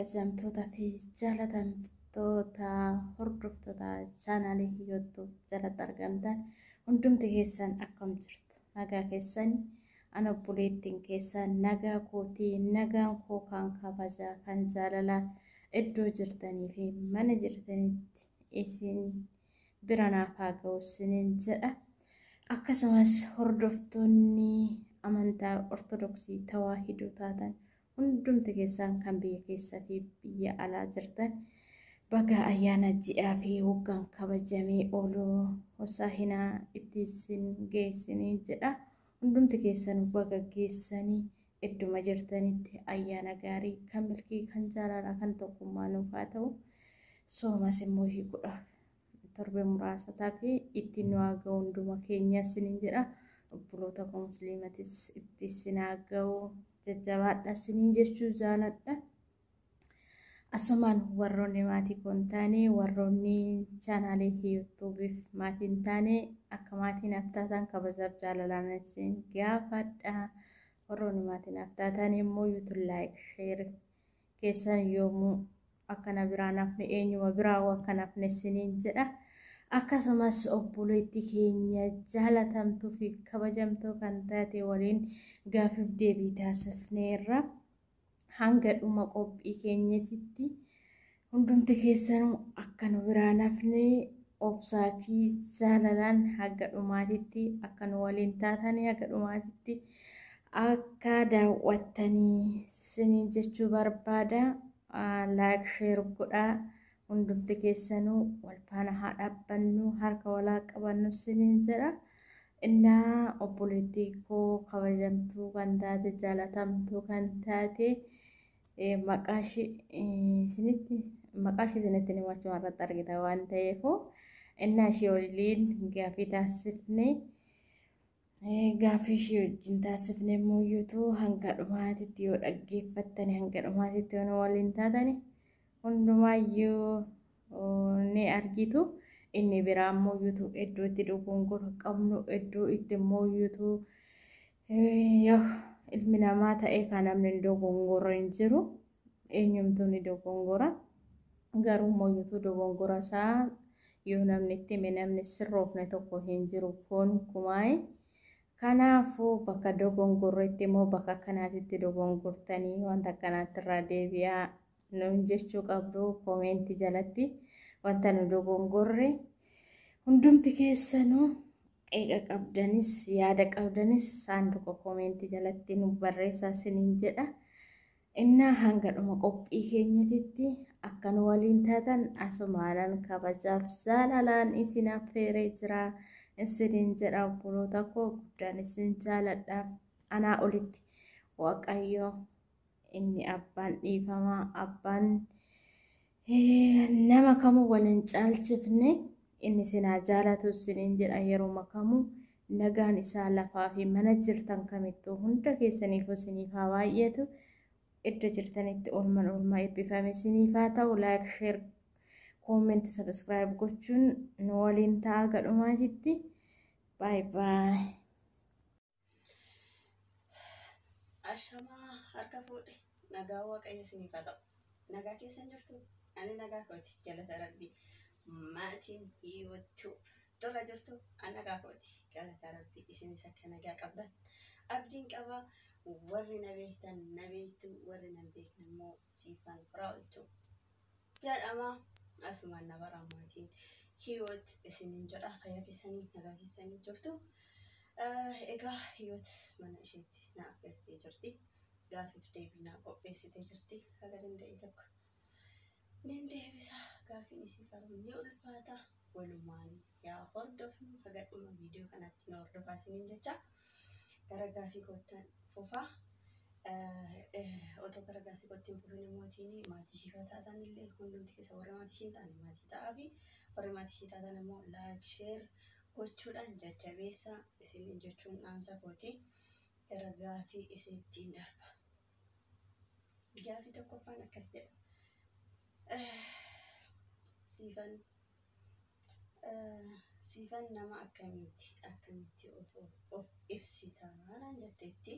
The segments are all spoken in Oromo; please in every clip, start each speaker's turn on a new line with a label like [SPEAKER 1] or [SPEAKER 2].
[SPEAKER 1] Kabajamtoota fi jaalatamtoota hordoftoota chaanaalii YouTube jalatti argamtan hundumti keessan akkam jirtu? Nagaa keessan ana obboleettiin keessan nagaa kootii, nagaan koo kan kabajaa kan jaalalaa iddoo jirtanii fi mana jirtanitti isin bira naaf haa ga'u isiniin jedha. Akkasumas hordoftoonni amantaa Ortodoksii Tawaahidoo taatan hundumti keessan kan biyya keessaa fi biyya alaa jirtan baga ayyaana ji'aa fi waggaan kabajamee oolu Hosaahinaa itti isin geessinii jedha. Hundumti keessan baga geessanii idduma jirtanitti ayyaana gaarii kan milkii kan jaalalaa kan tokkummaa nuuf haa ta'u. Soomas immoo hiikuudhaaf torbee muraasa tafe ittiin nu haa ga'u hunduma keenya isiniin jedha. Obboloota koo musliimatis itti isin haa ga'u, jajjabaadha isiniin jechuu jaaladha. Asumaan warroonni maatii koo hin taane, warroonni chaanaalii yuutuubiif maatii hin taane akka maatii naaf taatan kabajaaf jaalalaan isin gaafadha. Warroonni maatii naaf taatan immoo yuutuub laayik sheer keessan yoomuu akkana biraa nafne, eenyuma biraa akka nafne isiniin jedha. Akkasumas obboleettii keenya jaalatamtuu fi kabajamtuu kan taate waliin gaafiif deebii taasifneerra. Hanga dhuma qophii keenyatitti hundumti keessanuu akka nu biraa nafne obsaa fi jaalalaan haga dhumaatitti akka nu waliin taatanii haga dhumaatitti akka daawwattanii isiniin jechuu barbaada. Laayik sheer godhaa. Hundumti keessanuu wal faana haa dhaabbannu, harka walaa qabannu isiniin jedha. Innaa obboleettii koo kabajamtuu kan taate, jaalatamtuu kan taate, maqaa ishee isinitti himachuu irratti argita waan ta'eef, innaa ishee waliin gaaffii taasifne, gaaffii ishee wajjin taasifne immoo yuutuu hanga dhumaatitti yoo dhaggeeffattani, hanga dhumaatitti yoo waliin taatani hundumaayyuu ni argitu. Inni biraa immoo yuutuu iddoo itti dogongora qabnu, iddoo itti immoo yuutuu ilmi namaa ta'e kan namni hin dogongorre hin jiru. Eenyumtuu ni dogongora. Garuu immoo yuutuu dogongora isaa yoo namni itti hime namni sirroofne tokko hin jiru gonkumaa. Kanaafuu bakka dogongorretti immoo bakka akkanaatitti dogongortanii wanta akkanaatti irraa deebi'aa nuun jechuu qabdu koomeentii jalatti wanta nu dogongorre hundumti keessanuu qeeqa qabdanis yaada qabdanis saanduqa koomeentii jalatti nu barreessaa isiniin jedha. Innaa hanga dhuma qophii keenyatitti akka nu waliin taatan asumaanan kabajaaf jaalalaan isin affeeree jira isiniin jedha. Obboloota koo guddaan isin jaaladha. Anaa olitti Waaqayyo inni abbaan dhiifamaa, abbaan nama kamuu waliin caalchifne inni isin haa jaalatu isiniin jedha. Yeroo kamuu nagaan isaa lafaa fi mana jirtan kamittuu hunda keessaniif isiniif haa baay'atu. Iddoo jirtanitti oolman oolmaa eebbifame isiniif haa ta'u. Laayik sheer koomenti sabiskiraayib gochuun nu waliin ta'a gadhumaatitti. Baay baay.
[SPEAKER 2] Ashamaa, harka fuudhe, nagaa Waaqayyo isiniif haa ta'u. Nagaa keessan jirtu? Ani nagaa kooti, galata Rabbii. Maatiin hiiwattuu tola jirtu? Ani nagaa kooti, galata Rabbii. Isinis akka nagaa qabdan abdiin qaba. Warri na beektan na beektu, warri na hin beekne immoo Siifan Firaa'oltu jedhama. Asumaan na bara maatiin hiiwat isiniin jedha. Fayyaa keessanii, nagaa keessanii jirtu? Egaa Hiiwat mana isheetti na affeertee jirti. Gaafiif deebii naa qopheessitee jirti. Haga danda'e tokko nin deebisa. Gaafiin isii garuu ni ulfaata. Walumaan yaa hordofnu, haga dhuma viidiyoo kanatti na hordofaa isiniin jecha. Gara gaafii koottan fufaa. Otoo gara gaafii kootti hin fufin immoo maatii ishii kan taatan illee hundumti keessa warri maatii ishii hin taane maatii ta'aa fi warri maatii ishii taatan immoo laayik sheer gochuudhaan jajjabeessa isiniin jechuun dhaamsa kooti. Gara gaafii isiittiin darba. Gaafii tokkoffaan akkas jedha. Siifan nama akkamiiti? Akkamitti of ibsita naan jetteetti.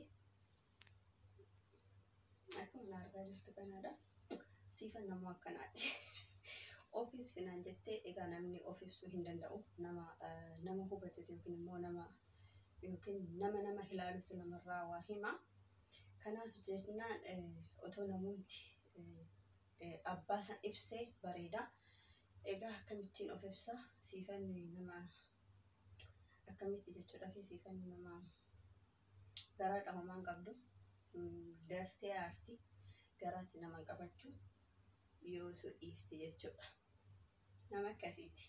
[SPEAKER 2] Akkuma na argaa jirtu kanaadha. Siifan nama akkanaati. Of ibsi naan jettee, egaa namni of ibsuu hin danda'u. Nama nama hubatutu yookiin immoo nama yookiin nama nama ilaalutu namarraa waa hima. Kanaaf jennaan otoo namoonni abbaa san ibsee bareeda. Egaa akkamittiin of ibsa? Siifan nama akkamitti jechuudha fi siifan nama garaa dhabamaa hin qabdu. Daftee aarti, garaatti nama hin qabachuu, yoo su dhiifti jechuudha. Nama akkasiiti.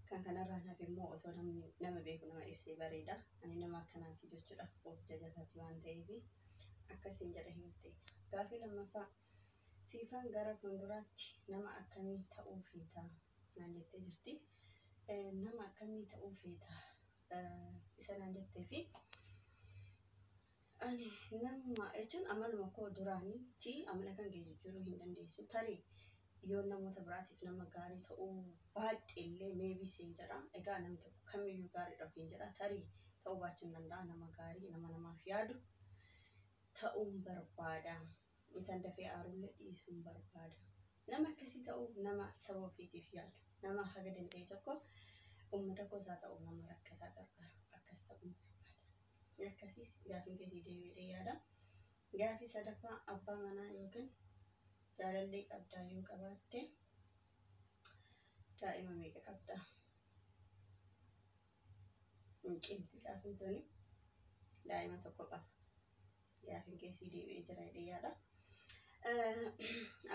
[SPEAKER 2] Kan kanarraa naaf immoo osoo namni nama beeku nama ibsee bareeda. Ani nama akkanaati jechuudha. Of jajataati waan ta'eef akkasiin jedha himatte. Gaafii lammaffaa, Siifan gara fuulduraatti nama akkamii ta'uu feeta naan jettee jirti. Nama akkamii ta'uu feeta isa naan jettee fi ani nama jechuun amaluma koo duraanitti amala kan kee jijjiiruu hin dandeessu. Tarii yoo namoota biraatiif nama gaarii ta'uu baadhe illee maybe siin jedha. Egaa namni tokko kamiyyuu gaariidha ofiin jedha. Tarii ta'uu baachuu hin danda'a. Nama gaarii, nama namaaf yaadu ta'uun barbaada. Isaan dafee aarullee dhiisuun barbaada. Nama akkasii ta'uu, nama saba ofiitiif yaadu, nama haga danda'e tokko uummata koosaa ta'u nama rakkataa gargaaru akkas ta'uun barbaada. Akkasiis gaafiin keessi deebi'ee yaada. Gaafii sadaffaa, abbaa manaa yookiin jaalallee qabdaa? Yoo qabaatte daa'ima meeqa qabdaa? Hin cimti gaafiin tuni. Daa'ima tokko qaba. Gaafiin keessi deebi'ee jira jedhee yaada.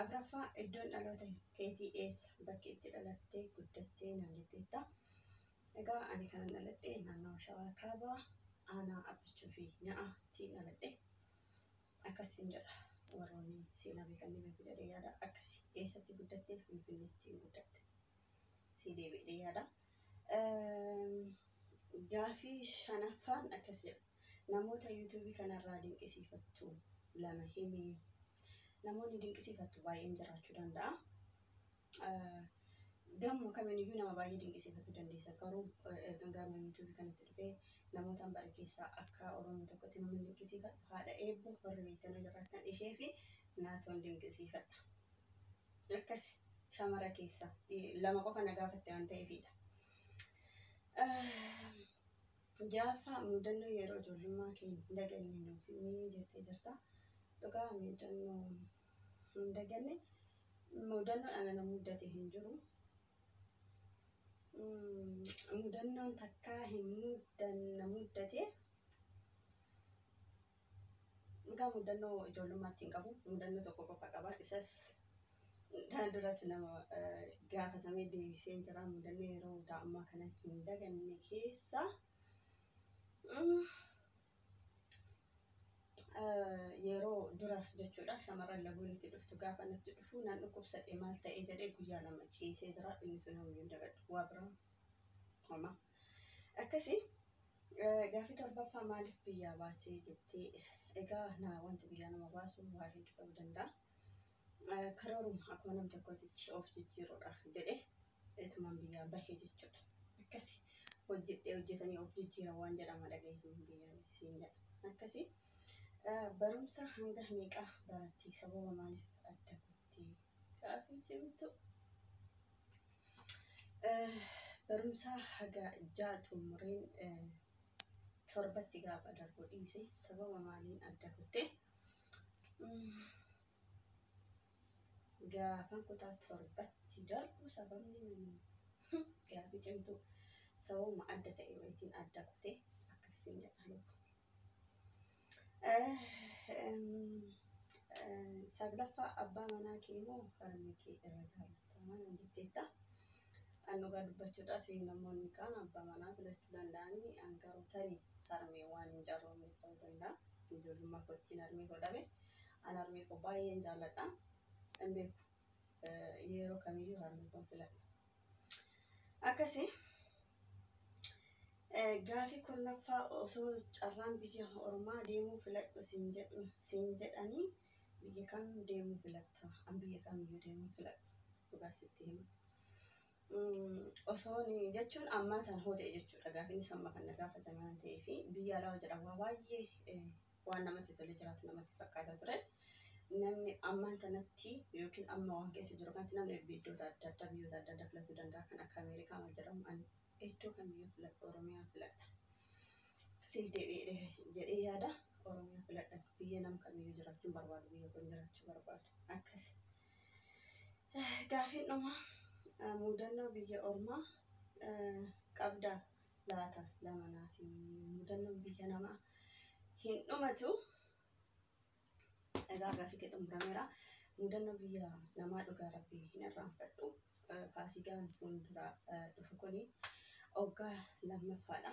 [SPEAKER 2] Afuraffaa, iddoon dhaloota keetii eessa? Bakki itti dhalattee guddattee naan jetteetta. Egaa ani kanan dhaladhe naannoo Shawaa Kaabaa, aanaa Abbichuu fi Nya'aatti dhaladhe. Akkasiin jedha, warroonni seenaa beekan ni beeku jedhee yaada. Akkasi, eessatti guddattee? Finfinneetti guddadhe. Si deebi'ee yaada. Gaafii shanaffaan akkas jedha. Namoota yuutuubii kanarraa dinqisiifattu lama himi. Namoonni dinqisiifattu baay'een jiraachuu danda'a. Gamuma kamiiniyyuu nama baay'ee dinqisiifachuu dandeessa. Garuu erga gama yuutuubii kanatti dhufee namoota bare keessaa akka Oromoo tokkotti namni dinqisiifadhu haadha eebboo, warri beektanii jiraatan, ishee fi naatoon dinqisiifadha. Akkas shamara keessa lama qofa na gaafatte waan ta'eefidha. Jaaffaa, mudannoo yeroo ijoollummaa kee hin daganne nuuf himii jettee jirta. Dhugaa mudannoo hin daganne, mudannoon ana na mudate hin jiru. Mudannoon takkaa hin mudanna muddate. Dhugaa mudannoo ijoollummaatti hin qabu. Mudannoo tokko qofa qaba. Isas tana duras nama gaafatamee deebisee jira. Mudannoo yeroo daa'immaa kana hin daganne keessa yeroo dura jechuudha, shamarran laguun itti dhuftu gaafa natti dhufu nan dhukkubsadhe, maal ta'e jedhee guyyaa 2 ciisee jira. Inni sun yoomiyyuu hin dagadhu, waa biraa homaa. Akkasii, gaafii torbaffaa, maaliif biyyaa baatee jettee. Egaa na wanti biyyaa nama baasu waa hedduu ta'uu danda'a. Karooruma akkuma nam tokkootitti of jijjiiruudha jedhee etumaan biyyaa bahe jechuudha. Akkasi hojjedhee, hojjetanii of jijjiiran waan jedhama dhagayeetumaan biyyaa bahe siin jedha. Akkasii, barumsa hanga meeqa baratte? Sababa maaliif adda kuttee? Gaafii cimtu. Barumsa haga 6 xumureen 7tti gaafa darbu dhiise. Sababa maaliin adda kutte? Gaafan kutaa 7tti darbu sababni gaafii cimtu, sababuma adda ta'e wayitiin adda kute, akkasiin jedha lubu. Saglaffaa, abbaa manaa kee moo harmee kee irra jaallatta naan jetteetta. An dhugaa dubbachuudhaaf namoonni kaan abbaa manaa filachuu danda'anii, an garuu tarii harmee waan hin carroomneef ta'uu danda'a. Ijoollummaa kootiin harmee koo dhabe. An harmee koo baay'een jaalladha. Hin beeku. Yeroo kamiyyuu harmee koo filadha. Akkasii. Gaafii 10ffaa, osoo carraan biyya ormaa deemuu filadhu siin jedhanii biyya kam deemuu filatta? An biyya kamiyyuu deemuu filadha. Dhugaa sitti hima. Osoo jechuun ammaa tan hoo ta'e jechuudha. Gaafiin amma kan na gaafatame waan ta'eef, biyya alaa jedha waa baay'ee waan namatti tolee jiraatu namatti fakkaata ture. Namni ammaan tanatti yookiin amma waan keessa jiru kanatti namni biyyoota adda addaa biyyoota adda addaa filachuu danda'a. Kan akka Ameerikaa maal jedhamu, ani iddoo kamiyyuu filadha, Oromiyaa filadha. Siif deebi'ee jedhee yaada, Oromiyaa filadha. Biyya nam kamiyyuu jiraachuu hin barbaadu, biyya kun jiraachuu barbaada. Akkas. Gaafiin dhuma, mudannoo biyya ormaa qabdaa laata? Lama naaf mudannoon biyya namaa hin dhumatu. Egaa gaafii kee xumurameera. Mudannoo biyya namaa dhugaa rabbii hin irraanfadhu. Faasigaan fuuldura dhufu kuni waggaa lammaffaadha.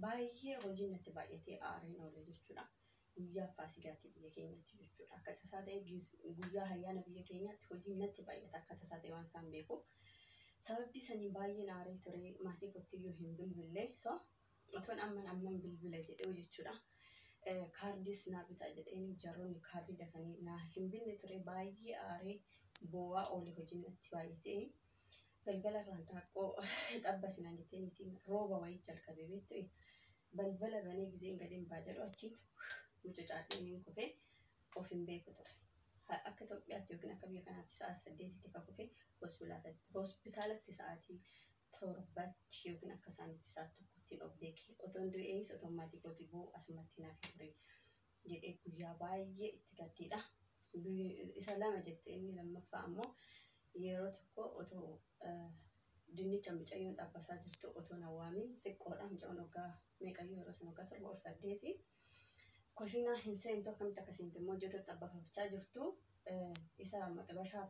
[SPEAKER 2] Baay'ee hojiin natti baay'atee aareen oole jechuudha. Guyyaa faasigaatti biyya keenyaatti jechuudha. Akka tasaa ta'e guyyaa ayyaana biyya keenyaatti hojiin natti baay'ata, akka tasaa ta'e waan isaan beeku. Sababbii sanii baay'een aaree ture, maatii kottiyyuu hin bilbille. So otoon amman amman bilbila jedhee jechuudha. Kaardis naa bitaa jedheen, jarroonni kaardii dafanii naa hin binne ture, baay'ee aaree boo'aa oole, hojiin natti baay'atee. Galgala irraan daaqqoo xabbasinaan jettee niitiin, rooba wayii jalqabee beektu, balbala banee gizeen gadiin baa jedhu achiin mucucaadheen kufee of hin beeku ture. Akka Itoophiyaatti yookiin akka biyya kanaatti sa'a 8tti kan kufee hospitaalatti sa'aatii 7tti yookiin akka isaanitti sa'a 1tti of beeke. Otoon du'ees otoon maatii kootii bu'u asumatti naaf ture jedhee guyyaa baay'ee itti gaddiidha. Isa lama jette, inni lammaffaa ammoo yeroo tokko otoo dinnicha mucayyoon dhaabbasaa jirtu otoo na waamiin, xiqqoodha mucayyoon, waggaa meeqayyuu yeroo sana, waggaa 7 ol 8, koshiinaa hin seentu, akkamitti akka seente immoo hojjettoota xabbafachaa jirtu isa maxabashaa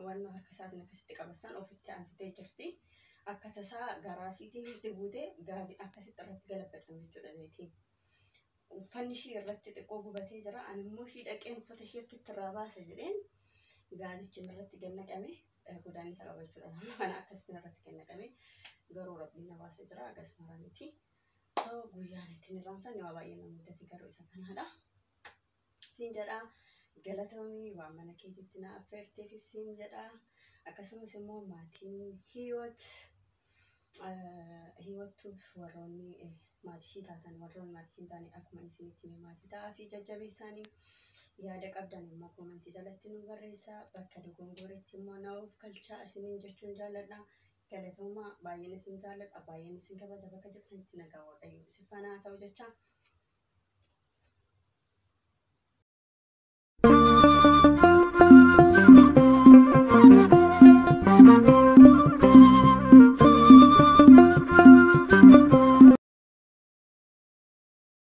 [SPEAKER 2] wannoo harka isaatiin akkasitti qabasan ofitti aansitee jirti. Akka tasaa garaasiitiin itti buutee gaazii akkasitti irratti galabbatame jechuudha zayitiin. Uffanni ishii irratti xiqqoo gubatee jira. Ani immoo ishii dhaqeen uffata ishii akkitti irraa baasa jedheen gaazichi irratti gad naqame, godaannisa qaba jechuudha. Kana akkasitti irratti gad naqame, garuu rabbiin na baasee jira, agas mara miti. So guyyaan ittiin irraanfanne waa baay'ee na mudate, garuu isa kanaadha. Siin jedhaa, galatoomii waan mana keetitti na affeerteefis siin jedhaa. Akkasumas immoo maatiin Hiyoot Hiyoottuuf warroonni maatii ishii taatan, warroonni maatii ishii hin taane akkuma isinitti hime maatii ta'aa fi jajjabeessaanii, yaada qabdan immoo koomentii jalatti nu barreessaa, bakka dogongoreetti immoo na of galchaa isiniin jechuun jaalladha. Galatoomaa, baay'een isin jaalladha, baay'een isin kabaja, bakka jirtanitti nagaa Waaqayyo isin faana haa ta'u jecha.